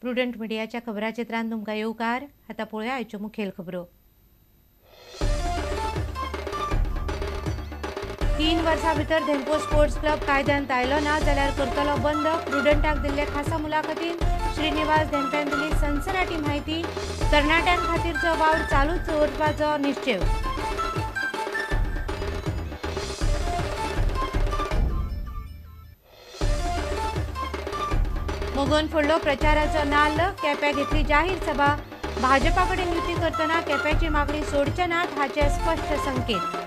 Prudent मिडियाच्या खबराचित्रांत तुमकां येवकार. आतां पळोवया आयच्यो मुखेल खबरो. 3 वर्सां भितर धेंपो स्पोर्ट्स क्लब कायद्यांत आयलो ना जाल्यार करतलो बंद. प्रुडंटाक दिल्ले खासा मुलाखतीन श्रीनिवास धेंप्यान दिली सनसनाटी म्हायती. तरणाट्यां खातीरचो वावर चालूच दवरपाचो निश्चेव. मोगोन फोडलो प्रचाराचो नाल्ल. केप्यां घेतली जाहीर सभा. भाजपा कडेन युती करतना केप्याची मागणी सोडचे नात हाचे स्पश्ट संकेत.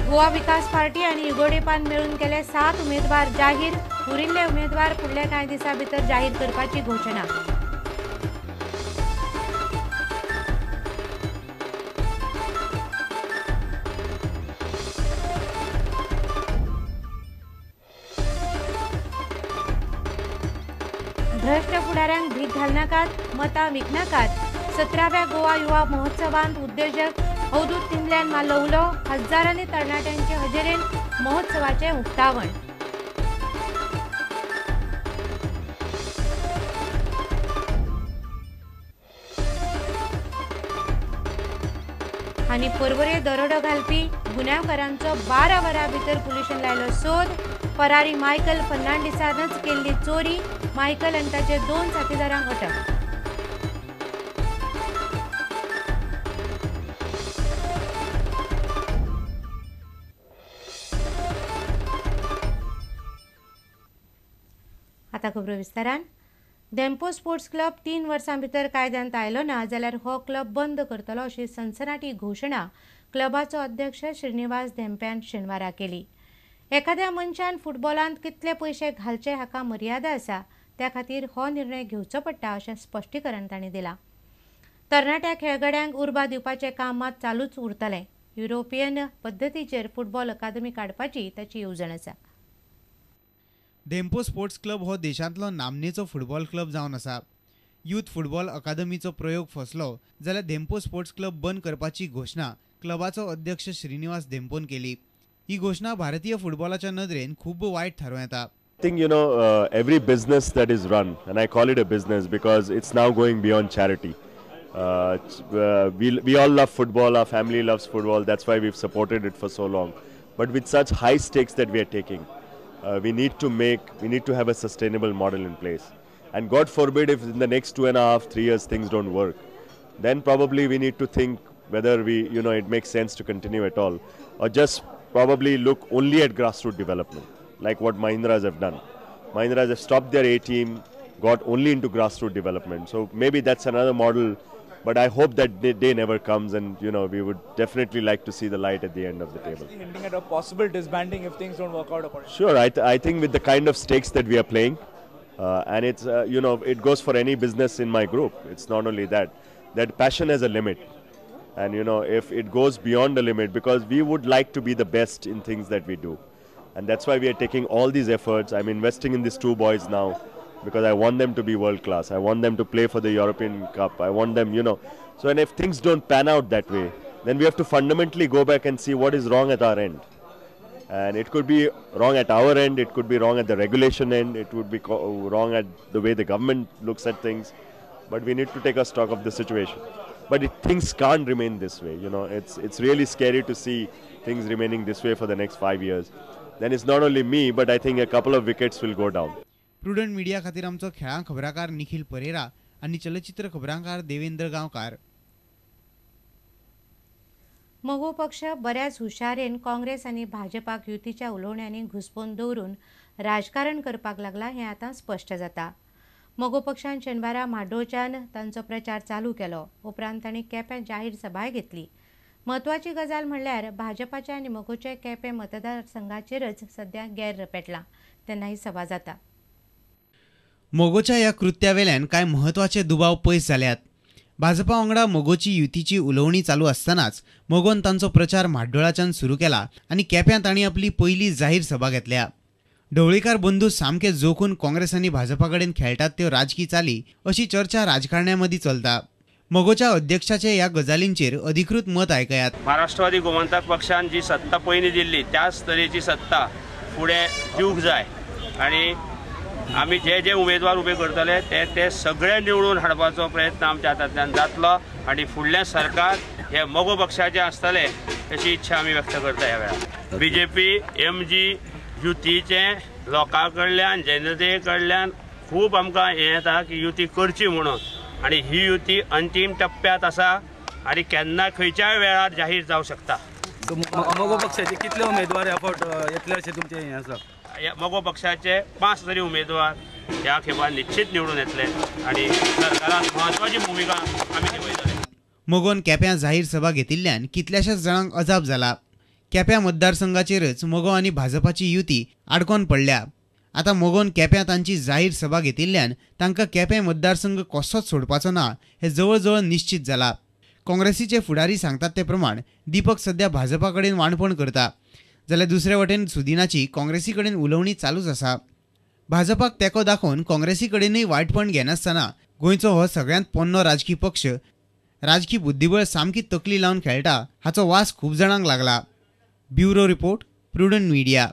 गोवा विकास पार्टी आनी युगोडेपान मेळून केले 7 उमेदवार जाहीर. उरिल्ले उमेदवार फुडल्या कांय दिसां भितर जाहीर करपाची घोशणा. भ्रश्ट फुडाऱ्यांक भीक घालनाकात, मतां विकनाकात. 17व्या गोवा युवा महोत्सवांत उद्योजक अवधूत तिंबल्यान मारलो उलो. हजारांनी तरणाट्यांचे हजेरेन महोत्सवाचें उक्तावण. आनी पर्वरे दरोडो घालपी गुन्यांवकारांचो 12 वरां भितर पुलिशेन लायलो सोद. फरारी मायकल फर्नांडीसानच केल्ली चोरी. मायकल आनी ताचे 2 साथीदारांक अटक. आतां खबरो विस्तारान. धेंपो स्पोर्ट्स क्लब 3 वर्सां भितर कायद्यांत आयलो ना जाल्यार हो क्लब बंद करतलो अशी सनसनाटी घोशणा क्लबाचो अध्यक्ष श्रीनिवास धेंप्यान शेनवारा केली. एखाद्या मनशान फुटबॉलांत कितले पयशे घालचे हाका मर्यादा आसा, त्या खातीर हो निर्णय घेवचो पडटा अशें स्पश्टीकरण तांणी दिलां. तरणाट्या खेळगड्यांक उर्बा दिवपाचें काम मात चालूच उरतलें. युरोपियन पद्दतीचेर फुटबॉल अकादमी काडपाची ताची येवजण आसा. धेंपो स्पोर्ट्स क्लब हो देशांतलो नामनेचो फुटबॉल क्लब जावन आसा. यूथ फुटबॉल अकादमीचो प्रयोग फसलो जाल्यार धेंपो स्पोर्ट्स क्लब बंद करपाची घोशणा क्लबाचो अध्यक्ष श्रीनिवास धेंपोन केली. ही घोशणा भारतीय फुटबॉलाच्या नदरेन खूब वायट थारूं येता. I think, you know, every business that is run, and I call it a business because it's now going beyond charity. We all love football, our family loves football, that's why we've supported it for so long. But with such high stakes that we are taking, we need to have a sustainable model in place. And God forbid if in the next 2.5-3 years things don't work, then probably we need to think whether we, you know, it makes sense to continue at all, or just probably look only at grassroots development, like what Mahindras have done. Mahindras have stopped their A team, got only into grassroots development. So maybe that's another model, but I hope that day never comes, and you know, we would definitely like to see the light at the end of the table. Actually hinting at a possible disbanding if things don't work out accordingly. Sure, I think with the kind of stakes that we are playing, and it's, you know, it goes for any business in my group. It's not only that. That passion has a limit. And you know, if it goes beyond the limit, because we would like to be the best in things that we do. And that's why we are taking all these efforts. I'm investing in these 2 boys now because I want them to be world class. I want them to play for the European Cup. I want them, you know. So, and if things don't pan out that way, then we have to fundamentally go back and see what is wrong at our end. And it could be wrong at our end, it could be wrong at the regulation end, it would be wrong at the way the government looks at things. But we need to take a stock of the situation. But things can't remain this way, you know. It's really scary to see things remaining this way for the next 5 years. Then it's not only me, but I think a couple of wickets will go down. Prudent media खातीर आमचो खेळां खबराकार निखिल परेरा आनी चलचित्र खबरांकार देवेंद्र गांवकार. मगो पक्ष बऱ्याच हुशारेन काँग्रेस आनी भाजपाक युतीच्या उलोवण्यांनी घुसपोवन दवरून राजकारण करपाक लागला हें आतां स्पश्ट जाता. मगो पक्षान शेनवारा म्हाड्डोळच्यान तांचो प्रचार चालू केलो. उपरांत तांणी केप्यां जाहीर सभाय घेतली. म्हत्वाची गजाल म्हणल्यार भाजपाच्या आनी मगोच्या केपें मतदारसंघाचेरच सद्या गैर पेटला तेन्ना ही सभा जाता. मगोच्या ह्या कृत्या वेल्यान कांय म्हत्वाचे दुबाव पयस जाल्यात. भाजपा वांगडा मगोची युतीची उलोवणी चालू आसतनाच मगोन तांचो प्रचार म्हाड्डोळाच्यान सुरू केला आनी केप्यां तांणी आपली पयली जाहीर सभा घेतल्या. ढवळीकार बंधू सामके जोखून काँग्रेस आनी भाजपा कडेन खेळटात त्यो राजकी चाली अशी चर्चा राजकारण्यामदीं चलता. मगोच्या अध्यक्षाचे ह्या गजालींचेर अधिकृत मत आयकयात. महाराष्ट्रवादी गोमंतक पक्षान जी सत्ता पयलीं दिल्ली त्याच तरेची सत्ता फुडें दिवंक जाय आनी आमी जे जे उमेदवार उबे करतले ते ते सगळे निवडून हाडपाचो प्रयत्न आमच्या हातांतल्यान जातलो आनी फुडलें सरकार हे मगो पक्षाचें आसतलें अशी इच्छा आमी व्यक्त करता. ह्या वेळार बीजेपी एमजी युतीचें लोकां कडल्यान जनते कडल्यान खूब आमकां हें येता की युती करची म्हणून आनी ही युती अंतीम टप्प्यात आसा आनी केन्ना खंयच्याय वेळार जाहीर जावं शकता. मगो पक्षाचे कितले उमेदवार ह्या फावट येतले अशें तुमचें हें आसा? मगो पक्षाचे 5 तरी उमेदवार ह्या खेपान निश्चित निवडून येतले आनी सरकारान म्हत्वाची भुमिका आमी निभयतले. मगोन केप्यां जाहीर सभा घेतिल्ल्यान कितल्याशाच जाणांक अजाप जाला. केप्यां मतदारसंघाचेरच मगो आनी भाजपाची युती आडकोन पडल्या. आतां मगोन केप्यां तांची जाहीर सभा घेतिल्ल्यान तांकां केपें मतदारसंघ कसोच सोडपाचो ना हें जवळ जवळ निश्चित जाला. काँग्रेसीचे फुडारी सांगतात ते प्रमाण दीपक सध्या भाजपा कडेन वाणपण करता, जाल्यार दुसरे वटेन सुदिनाची काँग्रेसी कडेन उलोवणी चालूच आसा. भाजपाक तेंको दाखोवन काँग्रेसी कडेनूय वायटपण घेनासतना गोंयचो हो सगळ्यांत पोन्नो राजकी पक्ष राजकी बुद्धिबळ सामकी तकली लावन खेळटा हाचो वास खूब जाणांक लागला. Bureau report, Prudent Media.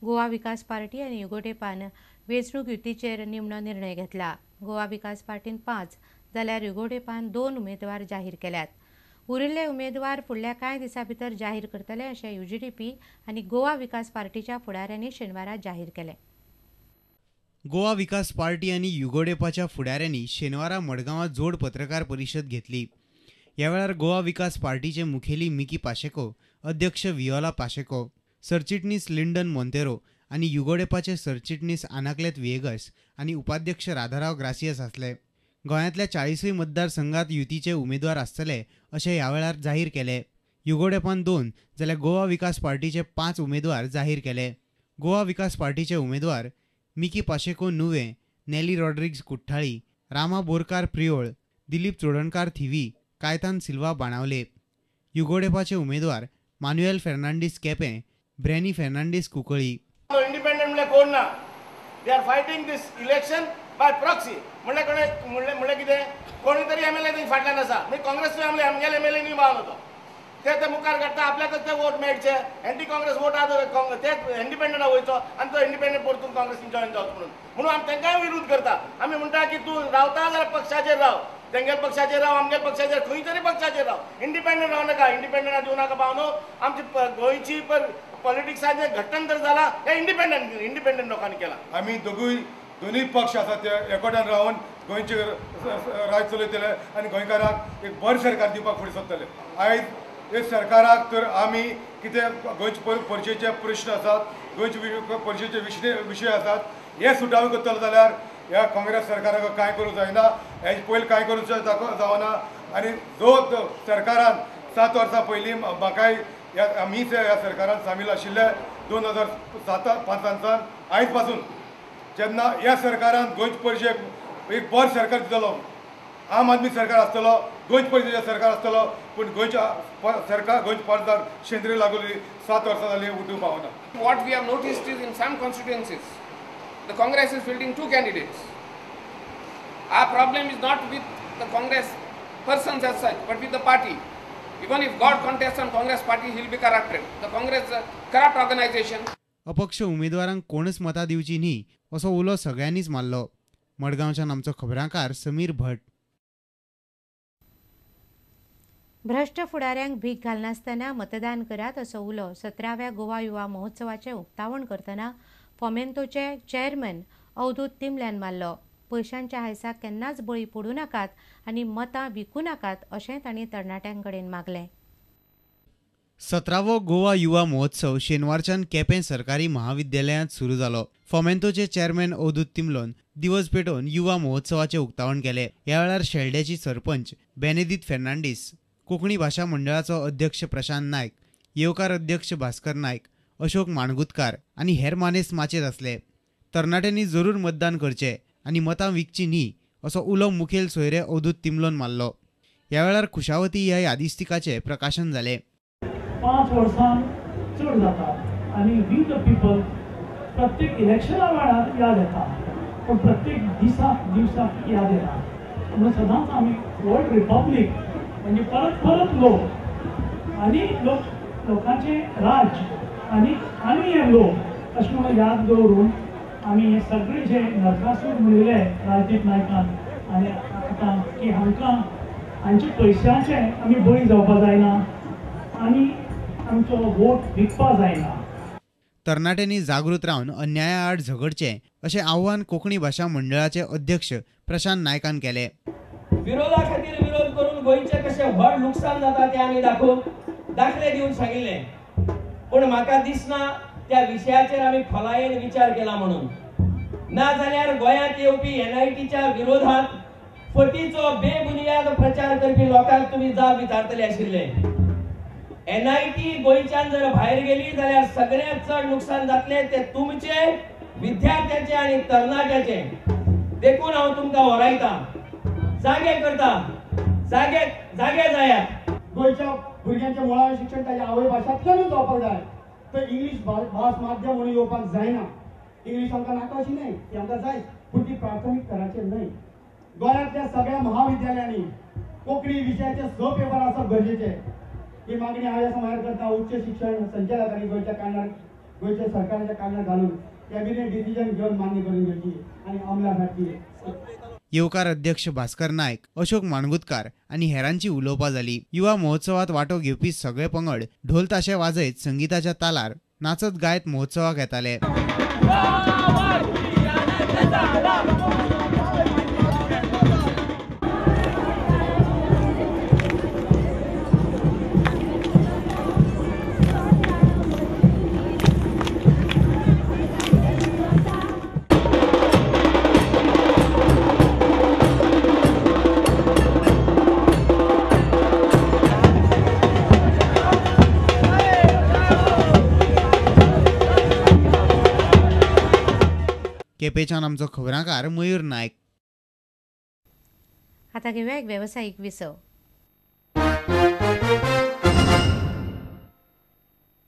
Goa Vikas Party आनी युगोटेपान वेंचणूक युतीचेर निमणो निर्णय घेतला. गोवा विकास पार्टीन 5 जाल्यार युगोटेपान 2 उमेदवार जाहीर केल्यात. उरिल्ले उमेदवार फुडल्या कांय दिसां भितर जाहीर करतले अशें यूजीडीपी आनी गोवा विकास पार्टीच्या फुडाऱ्यांनी शेनवारा जाहीर केलें. गोवा विकास पार्टी आनी युगोडेपाच्या फुडाऱ्यांनी शेनवारा मडगांवां जोड पत्रकार परिशद घेतली. ह्या वेळार गोवा विकास पार्टीचे मुखेली मिकी पाशेको, अध्यक्ष वियोला पाशेको, सरचिटणीस लिंडन मोंतेरो आनी युगोडेपाचे सरचिटणीस आनाक्लेत विएगस आनी उपाध्यक्ष राधाराव ग्रासियस आसले. गोंयांतल्या 40 मतदारसंघात युतीचे उमेदवार आसतले अशें ह्या वेळार जाहीर केले. युगोडेपान 2 जाल्यार गोवा विकास पार्टीचे 5 उमेदवार जाहीर केले. गोवा विकास पार्टीचे उमेदवार मिकी पाशेको नुवे, नेली रॉड्रिग्ज कुठ्ठाळी, रामा बोरकार प्रियोळ, दिलीप चोडणकार थिवी, कायतान सिल्वा बाणावले. युगोडेपाचे उमेदवार मान्युएल फेर्नांडीस केपें, ब्रॅनी फेर्नांडीस कुंकळी. इंडिपेंडंट म्हणल्यार कोण ना, they are fighting this election by proxy. म्हणल्यार कोणे म्हणल्यार कितें, कोणी तरी एम एल ए फाटल्यान आसा. म्हणजे काँग्रेस आमगेले एम एल ए न्हय बावन होतो ते मुखार काडटा, आपल्याकच ते वोट मेळचे. एंटी काँग्रेस वोट आहा ते इंडिपेंडंट वयचो आनी तो इंडिपेंडंट परतून काँग्रेसीन जॉयन जावचो म्हणून म्हणून आमी तांकांय विरोध करता. आमी म्हणटा की तूं रावता जाल्यार पक्षाचेर राव, तेंगेल पक्षाचेर राव, आमगेल पक्षाचेर, खंय तरी पक्षाचेर राव, इंडिपेंडंट राव नाका. इंडिपेंडंट दिवं नाका पावनो. आमची गोंयची पॉलिटिक्साचें घट्टंतर जाला हें इंडिपेंडंट इंडिपेंडंट लोकांनी केलां. आमी दोनूय पक्ष आसा ते एकवटान रावन गोंयचे राज चलयतले आनी गोंयकारांक एक बरें सरकार दिवपाक फुडें सरतले. आयज हे सरकाराक तर आमी कितें गोंयचे परिशदेचे प्रश्न आसात, गोंयचे परिशदेचे विशय आसात, हे सुटावे करतले जाल्यार ह्या काँग्रेस सरकाराक कांय करूंक जायना, हेजे पयलीं कांय करूंक जावना. आनी जो सरकारान 7 वर्सां पयलीं म्हाकाय आमीच ह्या सरकारान सामील आशिल्ले 2007-5 सावन आयज पासून जेन्ना ह्या सरकारान गोंयचे परिशदेक एक बरें सरकार दितलो, आम आदमी सरकार आसतलो, गोंयचे परिशदेचें सरकार आसतलो, पूण गोंयच्या सरकार गोंयचे पडदार शेंद्री लागली 7 वर्सां जाली उठूंक पावना. What we have noticed is in some constituencies the Congress is fielding 2 candidates. Our problem is not with the Congress persons as such, but with the party. Even if God contests on Congress party, he will be corrupted. The Congress corrupt organization. अपक्ष उमेदवारांक कोणच मतां दिवची न्ही असो उलो सगळ्यांनीच मारलो. मडगांवच्यान आमचो खबरांकार समीर भट. भ्रश्ट फुडाऱ्यांक भीक घालनासतना मतदान करात असो उलो 17व्या गोवा युवा महोत्सवाचें उक्तावण करतना फोमेंतोचे चेअरमॅन अवधूत तिमल्यान मारलो. पयशांच्या हांयसाक केन्नाच बळी पडूं नाकात आनी मतां विकूं नाकात अशें तांणी तरणाट्यां कडेन मागलें. 17वो गोवा युवा महोत्सव शेनवारच्यान केपें सरकारी महाविद्यालयांत सुरू जालो. फोमेंतोचे चेअरमॅन अवधूत तिमलोन दिवज पेटोवन युवा महोत्सवाचें उक्तावण केलें. ह्या वेळार शेल्ड्याची सरपंच बेनेदीत फेर्नांडीस, कोंकणी भाशा मंडळाचो अध्यक्ष प्रशांत नायक, येवकार अध्यक्ष भास्कर नायक, अशोक माणगुतकार आनी हेर मानेस्त माचयेर आसले. तरणाट्यांनी जरूर मतदान करचें आनी मतां विकची न्ही असो उलो मुखेल सोयरे अवधूत तिमलोन मारलो. ह्या वेळार खुशावती ह्या यादिस्तिकाचें प्रकाशन जालें. 5 वर्सां चड जाता आनी we the people प्रत्येक इलेक्शना वेळार याद येता, पूण प्रत्येक दिसाक दिवसाक याद येना. म्हणून सदांच आमी वर्ल्ड रिपब्लीक म्हणजे परत परत लोक आनी लोक लोकांचें राज्य आनी आमी हे लोक अशें म्हणून याद दवरून आमी हे सगळे जे नरकासूर म्हणिल्ले राजदीप नायकान आनी आतां की हांकां हांचे पयशांचे आमी बळी जावपा जायना आनी आमचो वोट विकपा जायना. तरणाट्यांनी जागृत रावन अन्याया आड झगडचें अशें आव्हान कोंकणी भाशा मंडळाचे अध्यक्ष प्रशांत नायकान केलें. विरोधा खातीर विरोध करून गोंयचें कशें व्हड लुकसाण जाता तें आमी दाखले दिवन सांगिल्लें, पूण म्हाका दिसना त्या विशयाचेर आमी खोलायेन विचार केला म्हणून. ना जाल्यार गोंयांत येवपी एनआयटीच्या विरोधात फटीचो बेबुनियाद प्रचार करपी लोकांक तुमी जाप विचारतले आशिल्ले. एनआयटी गोंयच्यान जर भायर गेली जाल्यार सगळ्यांत चड नुकसान जातलें तें तुमचे विद्यार्थ्याचे आनी तरणाट्याचे. देखून हांव तुमकां वरायता, जागे करता, जागे जागे जायात. गोंयच्या भुरग्यांच्या मुळावें शिक्षण ताच्या आवय भाशांतल्यानूच जावपाक जाय. तर इंग्लीश भास माध्यम म्हणून येवपाक जायना. इंग्लीश आमकां नाका अशी न्हय, ती आमकां जायच, पूण ती प्राथमीक स्तराचेर न्हय. गोंयांतल्या सगळ्या महाविद्यालयांनी कोंकणी विशयाचे 6 पेपर आसप गरजेचे. ही मागणी हांव ह्या समयार करता. उच्च शिक्षण संचालकांनी गोंयच्या कानार, गोंयच्या सरकाराच्या कानार घालून कॅबिनेट डिसिजन घेवन मान्य करून घेवची आनी अंमलात हाडची. येवकार अध्यक्ष भास्कर नायक, अशोक माणगुतकार आनी हेरांची उलोवपां जाली. युवा महोत्सवात वांटो घेवपी सगळे पंगड ढोल ताशे वाजयत संगीताच्या तालार नाचत गायत महोत्सवाक येताले. केपेच्यान आमचो खबराकार मयूर नायक. आता घेऊया एक व्यावसायिक विसव.